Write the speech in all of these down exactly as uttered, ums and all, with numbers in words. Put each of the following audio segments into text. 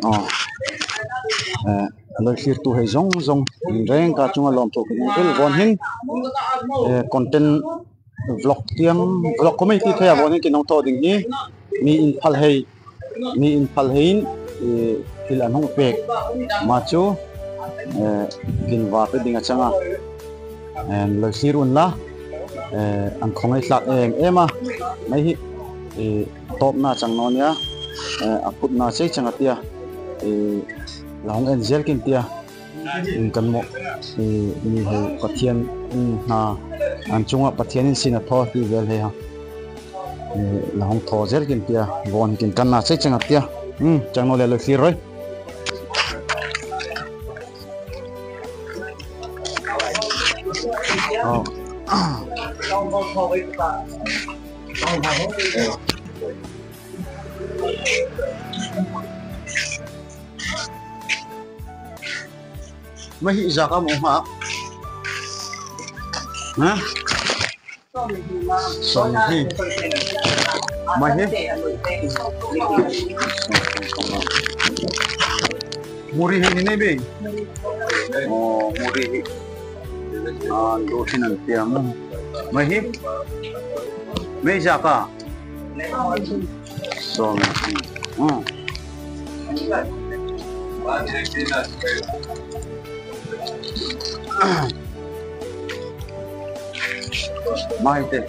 Aw. Eh, loithlirtu hei zong zong, rengka chunga lawmthu ka nung vel von hin. Eh, content vlog tiam, vlog comedy thei a von hin kin hong thaw ding hi. Mi inphal hei, mi inphal hei in, eh, thil an hong pek ma chu, eh, kin va pe ding a chang a. Eh, loithlir un la, eh, an khong ei hlak em em a, mai hi, eh, tawpna chang naw nia, eh, a putna chei chang a tia, eh, la hong en zel kin tia, in kan mawh, eh, mi hei Pathian in hna, an chunga Pathian in sin a thaw ti vel hei ha. Eh, la hong thaw zel kin tia, von kin kan na chei chang a tia. Hmm, chang naw le loithlir roi. Aw. Mai hi zak a mo ha? Ha? Sawm hi. Mai hi. Muri hi ni nei bei. Aw, muri hi. Ah, do hi nan tiam. Mai hi. Mai zak a. Sawm hi. Hmm. Mai te.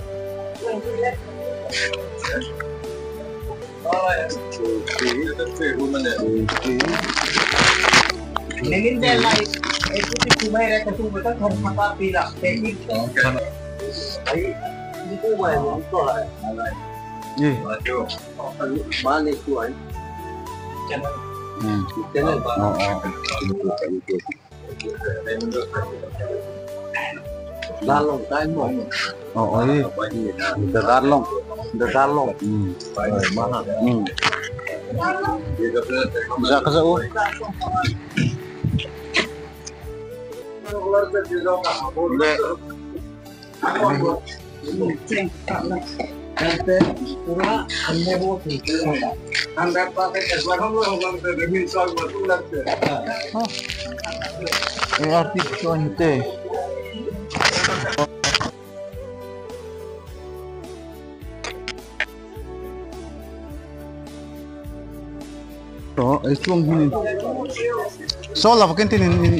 Hmm. Aw, aw. Darlong kai mo. Aw, aw, i. Darlong. Darlong. Hmm. Maha. Hmm. Za ka za u. Le. Hah? Eh, arti tu ente. To, eh, chuang hin. So, la vakin tin in, in.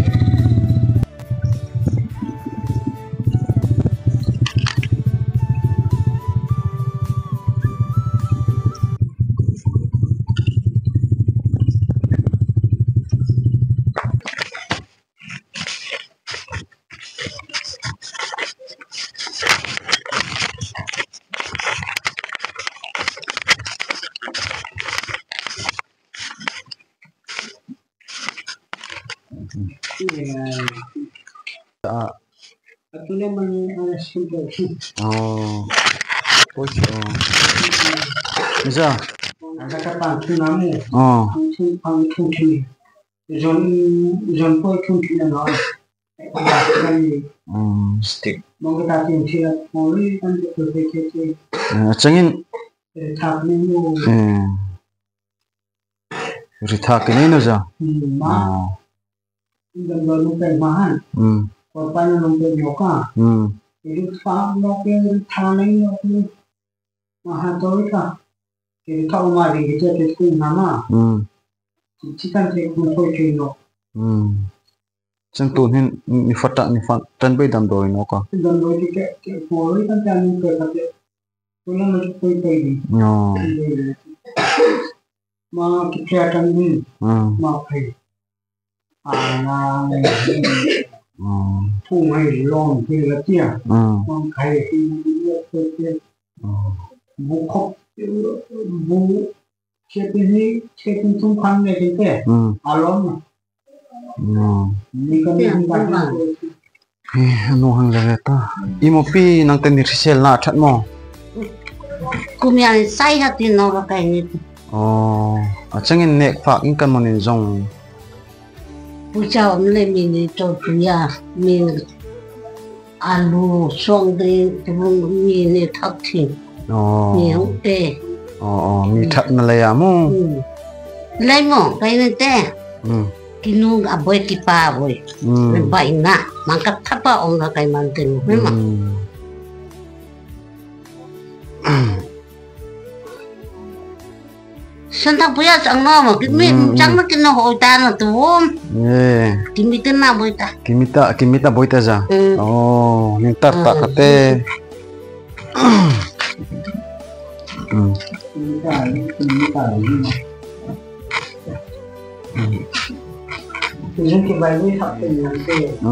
Ah. Oh. Pois, oh. Isa. Oh. Zon, zon poi thun thun na. Hmm, stick. Eh, a changin. Hmm. Ri thak ki nei no za. Hmm. Hmm. Hmm. Hmm. Chang tun hin ni fata, ni fata, tan bei damdawi no ka. No. Hmm. Hmm. Hmm. Hmm. Hmm. Eh, a nu hang le le ta. I mo pi nang ten ni risel na that mo. Kum ya sai ha ti no ka kai ni. Oh, a changin nek phak in kan mo nin zong. Pu chau am le mi ni to tu ya, mi alu suang de tu mi ni thak thing. Oh. Mi hong te. Oh, oh, mi thak na le ya mo. Hmm. Lai mo, kai nte. Hmm. Kinu a boi kipa boi. Hmm. Bai na, mang ka thapa ong ka kai man te mo, hmm, ma. Hmm. San thak puya sang no mo, kimi, hmm, hmm, chang na kinu hoi ta na tu. Eh. Kimi te na boi ta. Kimi ta, kimi ta boi ta za. Hmm. Oh, ni tar ta, hmm, ka te. Hmm.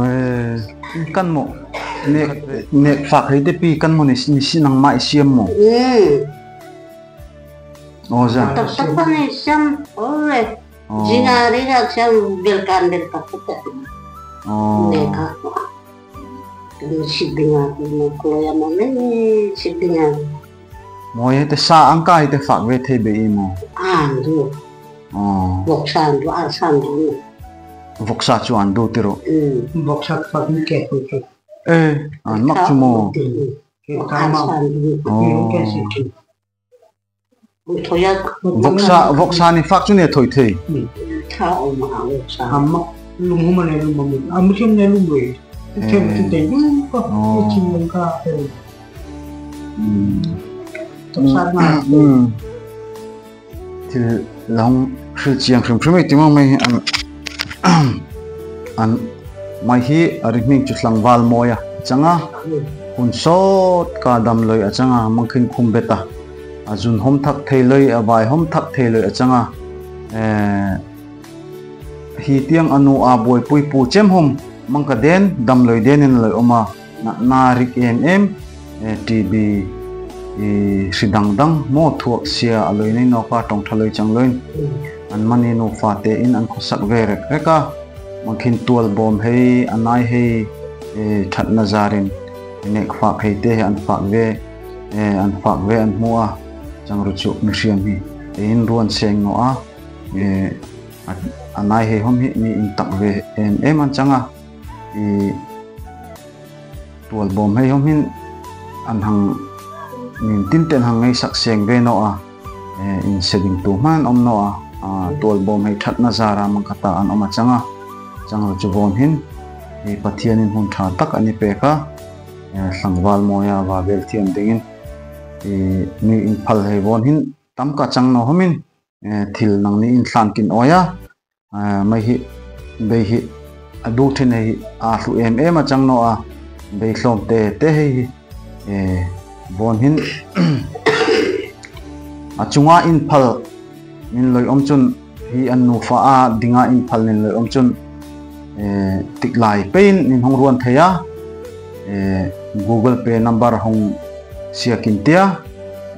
Eh, kan mo. Nek, nek fak hei te pi kan mo ni, ni si nang mai siam mo. Hmm. Oh, za. Tak tak pa ni siam, oh, le. Oh. Jing a ri a siam bel kan bel tak tak. Oh. Nek a. Kan si ding a, kan kloi a ma le si ding a. Mo ye te sa ang ka ye te fak ve thei be i mo. An du. Oh. Voksa an du, an san du. Voksa chu an du ti ro. Hmm. Voksa fak ni ke tu tu. Eh, an mak chu mo. Ke ka ma. An san du. Oh. Ke si tu. Voksa, voksa ni fak chu ne thoi thei. Tha om a voksa. Am lum hum ne lum mo. Am sim ne lum boi. Them tu te lum ko. Oh. Chim lum ka. Hmm. Voksa ma. Hmm. Thil long hril chiang hrim hrim ei ti mang mai an. An mai hi a ri hming chu Tlangval Moya chang a, hun sawt ka dam loi a chang a, mangkhin khum bet a, a zun hom thak thei loi, a vai hom thak thei loi a chang a. Eh, hi tiang a nu a buaipui pu chem hom mang ka den, dam loi den in loi om a. Natna rik em em, eh, T B, eh, hri dang dang maw thuak sia a loi nei nawk a, tong tha loi chang loi. An mani nu fate in an khosak ve rek rek a. Mangkhin tual bawm hei, a nai hei, eh, thatna zarin, nek fak hei te hei an fak ve, eh, an fak ve an hmu a. Chang ru chu mihriam hi, eh, in ruan seng naw a, eh, a, a nai hei hom hi mi in tak ve em em an chang a. I tual bawm hei hom hin an hang, min tin ten hang ngeisak seng ve naw a, eh, in se ding tu hman om naw a, a, tual bawm hei thatna zara mang ka ta an om a chang a, chang ru chu vawn hin, i Pathian in hun tha tak a ni pek a, eh, Tlangval Moya va vel thiam dingin, i mi in phal hei vawn hin tam ka chang naw hom in, eh, thil nang ni in thlan kin oi a, eh, mai hi, bei hi, a du thin hei hi, a thlu em em a chang naw a, bei hlawm te te hei hi, eh, vawn hin, a chunga in phal nin loi om chun, hi an nu fa a dinga in phal nin loi om chun, eh, tik lai pein nin hong ruan thei a, eh, Google Pay number hong siak in tia,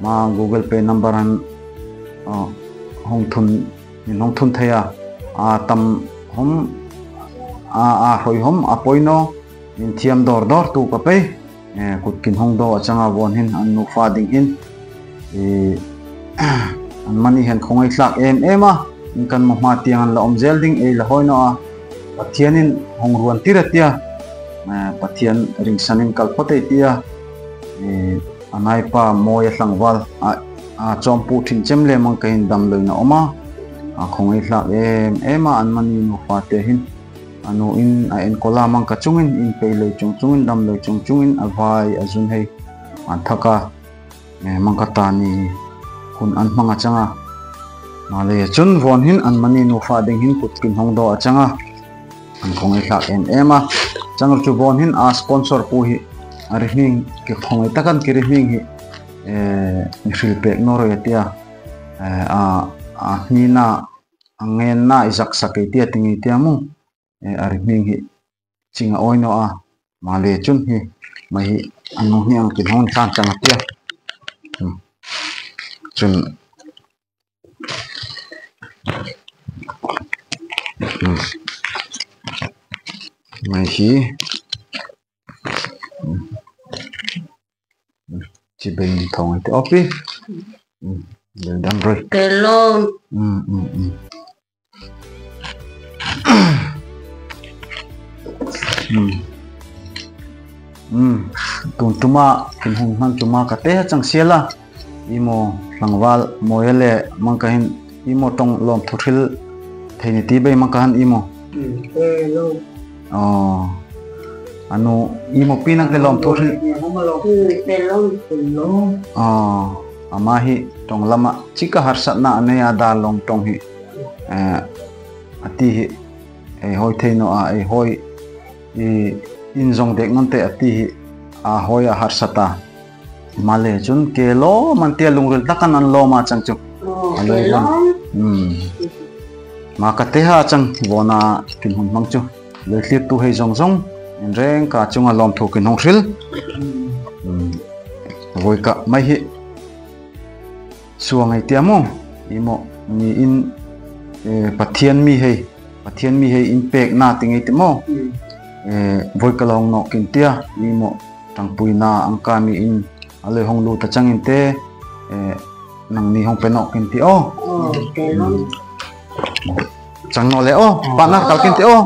ma Google Pay number an, ah, hong thun, nin hong thun thei a, a tam hom, a, a hroi hom, a poi naw, nin thiam dor dor tu ka pei, eh, kut kin hong daw a chang a vawn hin, an nu fa ding hin, eh, an mani hen khong ei thlak em em a, in kan mo hma tiang an la om zel ding ei la hoi naw a, Pathian in hong ruan tir a tia, eh, Pathian ringsan in kal phot ei tia, eh, a nai pa Moya Tlangval a, a chawm pu thin chem le mang ka hin dam loi na om a, a khong ei thlak em em a an mani nu fate hin, a nu in a enkol a mang ka chung in, in pei loi chung chung in, dam loi chung chung in, a vai a zun hei an thak a, eh, mang ka ta ni hun an hmang a chang a. Ma le chun vawn hin an mani nu fa ding hin kut kin hong daw a chang a. An khong ei thlak em em a. Chang ru chu vawn hin a sponsor pu hi, a ri hming, ki khong ei tak an ki ri hming hi, eh, hril pek naw roi a tia, eh, a, a hmina, a ngenna i zak sak ei tia ting ei tia mu, eh, a ri hming hi ching a oi naw a. Ma le chun hi, mai hi, a nu hi ang kin hong tlan chang a tia. Hmm. Chun, hmm, mai hi, hmm, chi bei thong te opi. Hmm, bei dam roi. Hello. Hmm, hmm, hmm. Hmm. Hmm. Tun tuma kin hung hman tuma ka te chang sia la. I mo Tlangval Moya le mang ka hin Imo tong lawmthu hril thei ni ti bei mang ka han imo. Anu, imo pi nang te lawmthu hril. Ama hi tong lama chika harsatna a nei a da lawm tong hi. Ati hi, ei hoi thei no a, ei hoi, i, in zong dek non te ati hi, a hoi a harsat a. Male chun ke lawm an tia lungril tak an an lawm a chang chu. A lawm an. Ma ka te ha chang vawna kin hun mang chu. Loi thlir tu hei zong zong. In reng ka chunga lawmthu kin hong hril. Voi ka mai hi. Suang ei tia mo. Imo ni in, Pathian mi hei. Pathian mi hei in pek na ti ngei ti mo. Voi ka long no kin tia. Imo tangpui na ang ka mi in. A loi hong lu ta chang in te. Nang ni hong pe no kin ti o. Chang no le o. Pana kal kin ti o.